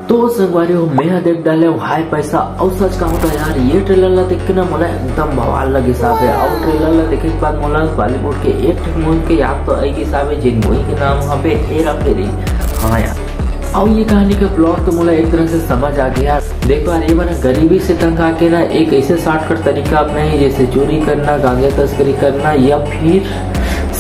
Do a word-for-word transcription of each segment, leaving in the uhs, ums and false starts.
तो संगवारी हो, मैं ह देख डाले हूँ हाय पैसा। अउ सच कहूँ त यार, ये ट्रेलर ला देख के ना मोला एकदम बवाल लगिस हावे। अउ ट्रेलर ला देखे के बाद मोला बॉलीवुड के एक ठे मूवी के याद तो आई गिस हावे, जेन मूवी के नाम हवे हेरा फेरी। हाँ यार, अउ ये कहानी के प्लॉट तो मोला एक तरह से समझ आ गया यार। देखो यार, ये मन गरीबी से तंग आके ना एक ऐसे शॉर्टकट तरीका अपनाही, जैसे चोरी करना, गांजा तस्करी करना या फिर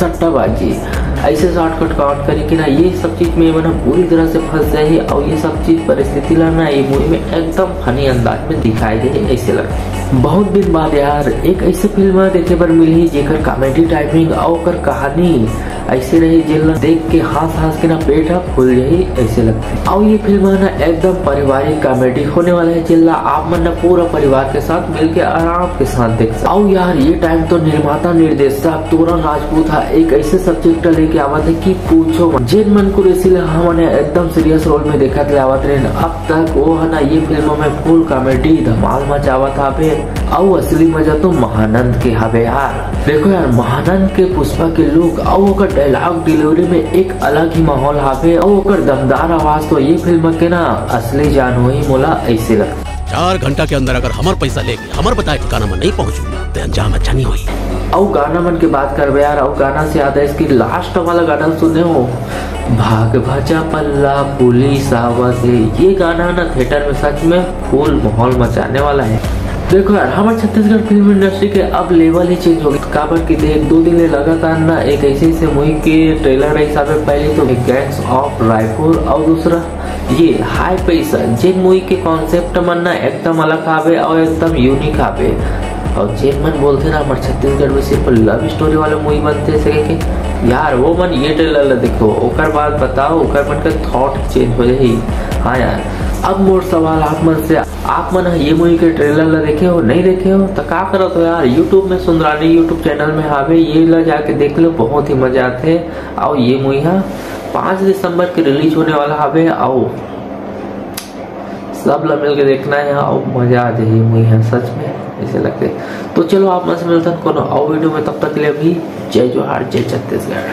सट्टाबाजी। ऐसे शॉर्टकट काउंट करे कि ना ये सब चीज में ये मन पूरी तरह से फंस जाही अउ ये सब चीज परिस्थिति ला ना ये मूवी में एकदम फनी अंदाज में दिखाई दे ऐसे लगे। बहुत दिन बाद यार एक ऐसे फिल्म देखे बर मिलही जेकर कॉमेडी टाइमिंग अउ ओकर कहानी ऐसे रही जेन ला देख के हंस हंस के ना पेट ह फूल जाही ऐसे लगथे। अउ ये फिल्म ना एकदम पारिवारिक कॉमेडी होने वाला है, जेन ला आप मन ना पूरा परिवार के साथ मिलके आराम के साथ देख सकते। अउ यार ये टाइम तो निर्माता निर्देशक तोरण राजपूत हा एक ऐसे सब्जेक्ट लेके आवत है कि पूछो मत। जेन मन कुरैशी ला हमन एकदम सीरियस रोल में देखत ले आवत रहे, अब तक वो है ना ये फिल्म में फुल कॉमेडी धमाल मचावत हावे। अउ असली मजा तो महानंद के हावे यार। देखो यार, महानंद के पुष्पा के लुक अउ ओकर डायलॉग डिलीवरी में एक अलग ही माहौल हावे अउ ओकर दमदार आवाज तो ये फिल्म के ना असली जान होही मोला ऐसे लगता। चार घंटा के अंदर अगर हमर पैसा लेके हमर बताए ठिकाना में नहीं पहुंचू, तो अंजाम अच्छा नहीं होई। अउ गाना मन के बात करबे यार, अउ गाना से याद है इसकी लास्ट वाला गाना सुने हो, भाग भजा पल्ला पुलिस आवत है। ये गाना ना थिएटर में सच में फुल माहौल मचाने वाला है। देखो यार, हमर छत्तीसगढ़ फिल्म इंडस्ट्री के अब लेवल ही चेंज हो गया, काबर कि देख दो दिन ले लगातार ना एक ऐसे ऐसे मूवी के ट्रेलर रहिस हावे। पहले तो गैंग्स ऑफ रायपुर अउ दूसरा ये हाय पैसा, जेन मूवी के कॉन्सेप्ट मन ना एकदम अलग हावे अउ एकदम यूनिक हावे। अउ जेन मन बोलथे ना हमर छत्तीसगढ़ में सिर्फ लव स्टोरी वाला मूवी बनथे ऐसे कहिके, यार वो मन ये ट्रेलर ला देखो, ओकर बाद बताओ ओकर मन के थॉट चेंज हो जाही। हाँ यार, अब मोर सवाल आप मन से, आप मन ह ये मूवी के ट्रेलर ला देखे हो, नहीं देखे हो, तो का करत हो यार, YouTube में सुंदरानी YouTube चैनल में हावे, ये ला जाके देख लो, बहुत ही मजा आथे। अउ ये मूवी हा पाँच दिसंबर के रिलीज होने वाला हावे, अउ सब ला मिलके देखना है, अउ मजा आ जाही मूवी हा सच में ऐसे लगथे। तो चलो आप मन से मिलथन कोनो अउ वीडियो में, तब तक के लिए अभी जय जोहार, जय छत्तीसगढ़।